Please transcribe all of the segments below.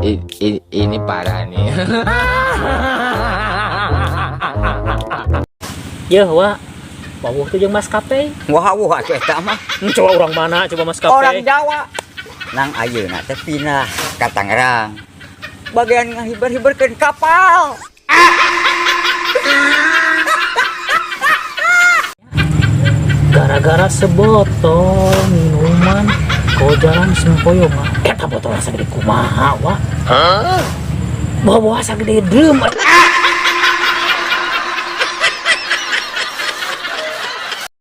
Ini parah nih. Yeuh wa. Wawuh tuh jeung maskapai. Wah, wah, atuh eta mah. Coba orang mana coba maskapai? Orang Jawa. Nang ayeuna teh pindah ka Tangerang. Bagian ngahiber-hiberkeun kapal. Gara-gara sebotol minuman kau jalan sempoyong eta botol sagede kumaha wa? Hah? Bawa sagede drum.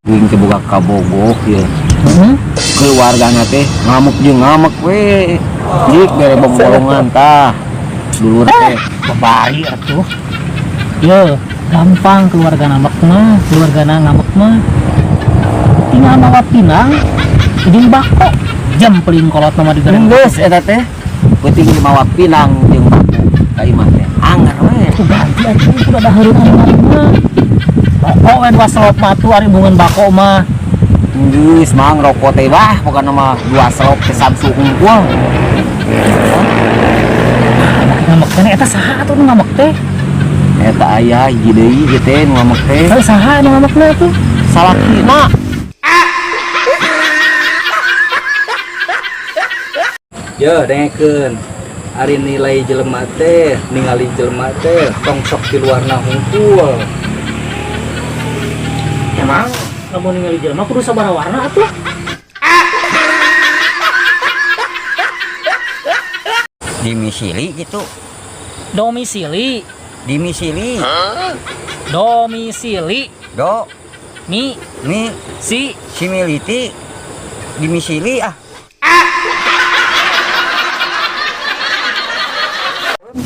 Wing teh boga kabogoh ye. Keluargana teh ngamuk jeung ngamuk we. Jik bere bongbolongan tah. Dulur teh. Babari atuh. Yo, gampang keluarga ngambek mah, keluarga ngambek mah. Tinggal mawa pinang jeung bako. Jempeling kolot mah di Geus eta teh. Peuting mawa pinang jeung bako ka imah teh. Anger we. Tuh ganti atuh kudu ada heureun anu mah. Bako we dua selop mah tuh ari bungeun bako mah. Geus mang rokok teh bah pokona mah dua selop teh samsu hungkul. Ngambek teh eta saha atuh nu ngambek teh? Eta aya hiji deui ieu teh nu ngambek teh. Heuh saha nu ngambekna tuh? Salakina. Yo, dengekeun. Ari nilai jelema teh, ningali jelema teh tong sok di luarna hungkul. Emang lamun ningali jelema kudu sabaraha warna atuh? Dimisili gitu. Domisili. Dimisili. Domisili. Do. Mi. Mi. Si. Similiti. Dimisili ah.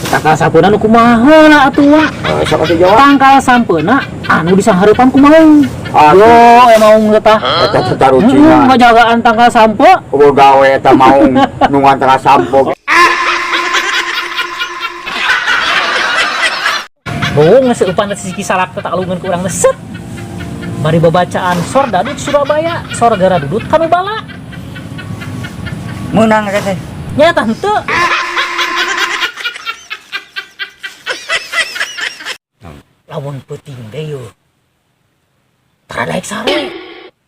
Tangkal sampeuna nu kumaha lah atuh wa. Sok atuh jawab. Tangkal sampeuna anu disanghareupan kumaha? Aduh, emang tah. Eta teh tarucingan. Ngajagaan tangkal sampo. Kudu gawe eta maung nungan tangkal sampo. Bohong seupan teh siki salak teh tak alungan ku urang teh set. Bari babacaan sor dadut Surabaya, sor gara dudut kanu bala. Meunang eta teh. Nya tah henteu. Lamun peuting teh yeuh. Tara daek sare.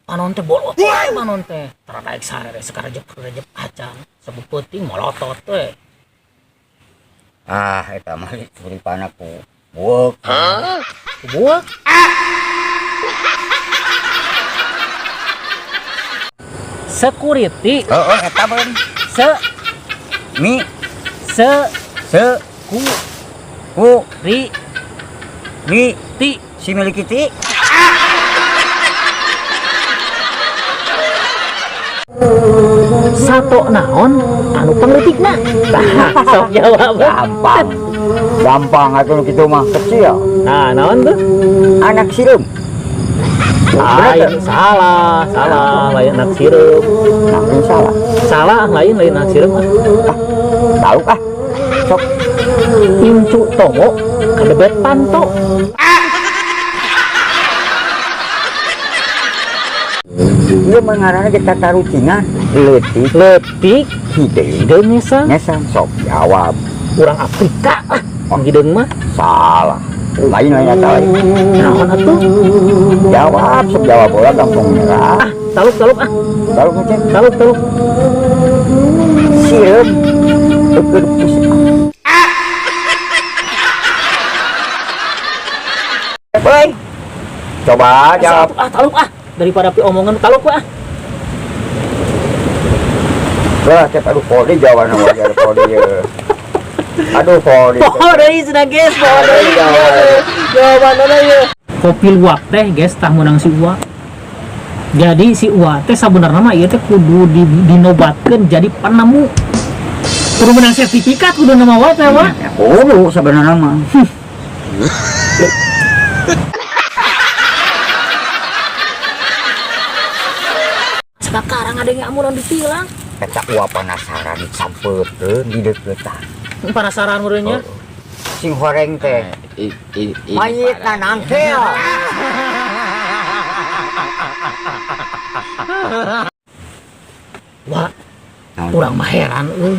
Panon teh bolot we panon teh. Tara daek sare teh sakarejep-rejep acan. Sebab peuting molotot teh. Ah, eta mah suripana ku bueuk. Hah? Ku bueuk? Security. Heeh, eta beun. Se. Mi. Se. Se. Ku. Ku. Ri. Ri. Ti. Si miliki ti. Sato naon anu pangleutikna? Tah, sok jawab. Gampang. Gampang atuh kitu mah kecil. Nah, naon tuh? Anak sireum. Lain, salah, salah, lain anak sireum. Nah, ini salah. Salah, lain, lain anak sireum ah. Ah, tahu ah. Sok. Incu tongo kadebet panto. Ieu mah ngaranna ge tatarucingan. Leutik. Leutik. Hideung. Hideung ngesan. Ngesan sok jawab. Urang Afrika ah. Urang hideung mah. Salah. Lain lain eta lain. Naon atuh? Jawab, sok jawab bola gampang nyerah. Ah, taluk taluk ah. Taluk ngecek. Taluk taluk. Sireum. Eukeun push up. Woi. Coba jawab. Ah, taluk ah. Daripada pi omongan taluk ah. Lah, cek aduh kode jawaban wajar kode ye. Aduh kode. Poho deui cenah guys, poho deui. Jawabanna ye. Kopi luwak teh guys tah meunang si Uwa. Jadi si Uwa teh sabenerna mah ieu teh kudu dinobatkeun jadi penemu. Kudu meunang sertifikat kudu nama wa teh wa. Ya, kudu sabenerna mah. Sekarang ada yang amuran ditilang. Eta Uwa penasaran sampeutkeun di deuketan. Penasaran meureunnya? Oh. Sing horeng teh. Ini Mayit parah. nangkel. Wah, urang mah heran euy.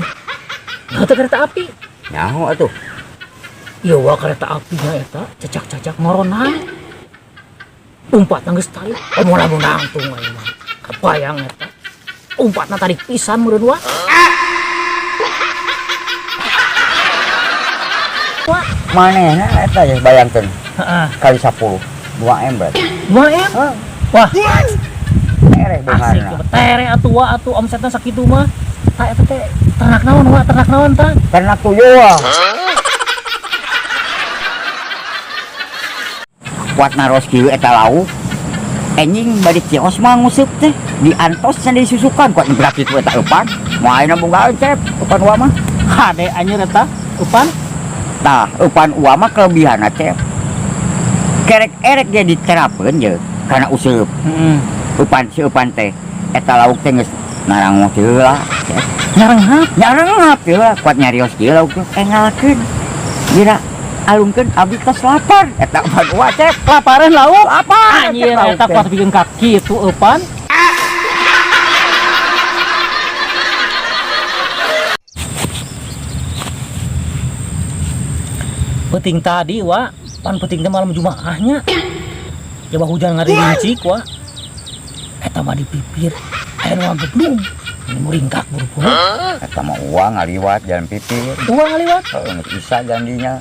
Nyaho teh kereta api? Nyaho atuh. Iya wa, kereta apinya eta cacak-cacak ngorona. Umpatna geus tarik. Oh, moal lamun nangtung aing mah. Kabayang eta. Umpatna tarik pisan meureun wa. Wa. Manehna eta ya bayangkeun. Heeh. Kali 10, 2 M berarti. 2 M? Heeh. Wah, Tereh asik beungharna. Tere atuh wa, atuh omsetna sakitu mah. Tah, eta teh ternak naon wa, ternak naon tah? Ternak tuyul. Kuat naros kieu eta lauk. Enjing bari kios mah nguseup teh diantos nya disusukan kuat berat itu eta eupan. Moal ayeuna boga Cep, eupan uwa mah. Hade anjir eta eupan. Tah, eupan uwa mah kelebihanna, Cep. Kerek erek dia diterapeun ye kana useup. Heeh. Eupan si eupan teh eta lauk teh geus narangoh teh heula, Cep. Nyarenghap. Nyarenghap teh heula kuat nyarios kieu lauk teh engalkeun. Dira alungkeun abdi tos lapar eta eupan uwa, Cep. Laparan lauk. Lapar Anjir Cep, lauk eta teh. Kuat bikin kaki itu eupan. Peting tadi wa, pan peting teh malam Jumaahnya. Coba hujan ngarincik wa. Eta mah di pipir. Aya nu ngageblung. Ini muringkak buru-buru. Eta mah uang ngaliwat jalan pipir. Uang ngaliwat. Heeh, geus isa jandinya.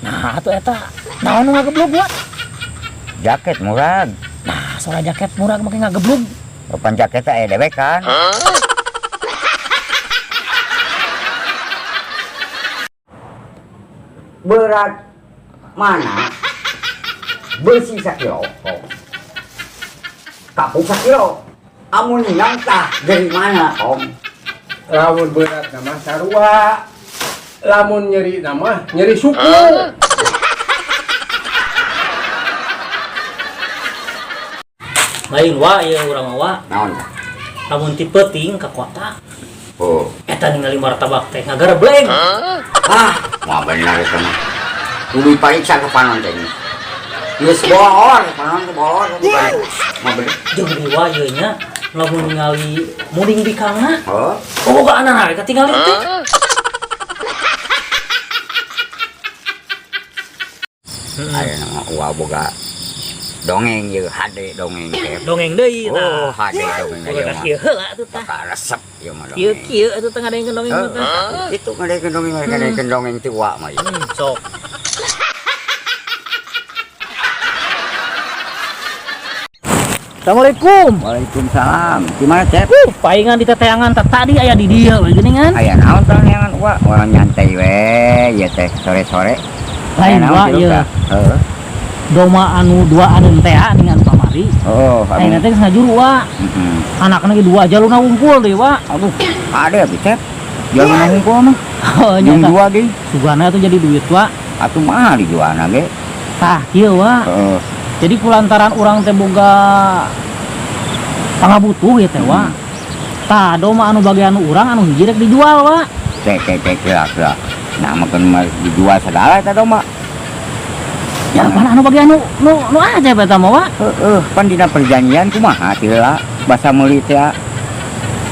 Nah, atuh eta naon nu ngageblug wa? Jaket murag. Nah, suara jaket murag make ngageblug. Eupan jaket teh aya dewek kan. Berat mana? Besi sakilo. Oh. Kapuk sakilo. Amun minang tah dari mana, Om? Lamun berat nama sarua, lamun nyeri nama nyeri suku. Lain wa ieu urang mah wa. Naon? Lamun ti peuting ka kota, Oh. eta ningali martabak teh ngagarebleng. Ah, mah bener eta mah. Kudu dipariksa ke panon teh. Geus bolor, panon teh bolor bukan. Mah bener. Jeung deui wa ieu nya lamun ningali munding bikangna, Oh. boga anak we katingali teh. Aya nama uwa boga dongeng ieu hade dongeng teh. Dongeng deui Oh, tah. hade dongeng Boga ieu ka mah. kieu heula atuh tah. Bakal resep ieu mah Kieu dongeng. kieu atuh teh ngadengkeun dongeng mah tah. Heeh, itu ngadengkeun dongeng, ngadengkeun dongeng ti uwa mah ieu. Sok. Assalamualaikum. Waalaikumsalam. Gimana, Cep? Paingan di teteangan teh tadi aya di dieu we geuningan. Aya naon tah neangan uwa? Orang nyantai we ieu teh sore-sore. Lain Aya naon wa tilu ieu. tah? Heeh. Doma anu dua anu teh dengan pamari. Oh, Ayeuna anu. teh geus ngajuru wa. Heeh. Anakna ge dua jaluna wungkul deui wa. Aduh, ada abi, Cep. Jaluna hungkul mah. Oh, Jeung nyata. dua ge. Sugana tuh jadi duit wa. Atuh mahal dijualna ge. Tah kieu wa. Heeh. Jadi kulantaran urang teh boga pangabutuh ya teh wa. Tah doma anu bagian urang anu hiji rek dijual wa. Cek cek cek gerak gerak. Nah, makan mah dijual segala eta domba. Ya pan anu bagian nu nu nu aja eta mah wa. Heeh, pan dina perjanjian kumaha ti heula basa meuli teh.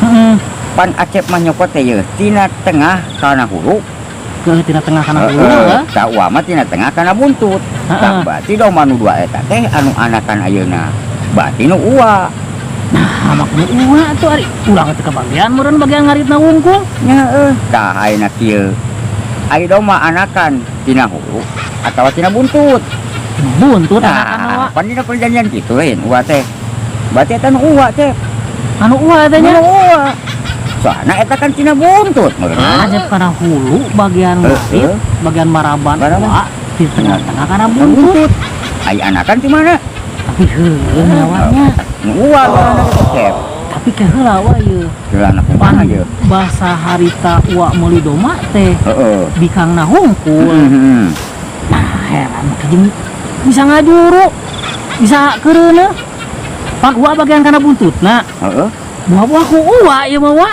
Heeh. Pan Acep mah nyokot teh yeuh tina tengah kana hulu. Ke tina tengah kana hulu Heeh, wa. tah uwa mah tina tengah kana buntut. Tah Heeh. berarti domba nu dua eta teh anu anakan ayeuna. Berarti nu uwa. Nah, mak nu uwa tuh ari urang teh kebagian meureun bagian ngaritna wungkul. Nya heuh, tah ayeuna kieu. Ari domba anakan tina hulu atawa tina buntut. Tina buntut anakan Nah, wa. pan dina perjanjian kitu lain uwa teh. Berarti eta nu uwa teh. Anu uwa teh nya. Nu uwa. Soalna eta kan tina buntut meureun. Aja kana hulu bagian ngarit, Heeh. bagian maraban Maraban. uwa di tengah-tengah kana buntut. Buntut. Ai anakan di mana? Tapi heueuh nyawanya. Nu uwa anak Cep. Tapi ke heula wa ieu. Heula anak Pan kumaha ieu? basa harita uwa meuli doma teh Heeh. bikangna hungkul. Heeh. Nah, heran make jeung bisa ngajuru. Bisa keureuneuh. Pan uwa bagian kana buntutna. Heeh. Buah-buah ku uwa ieu mah wa.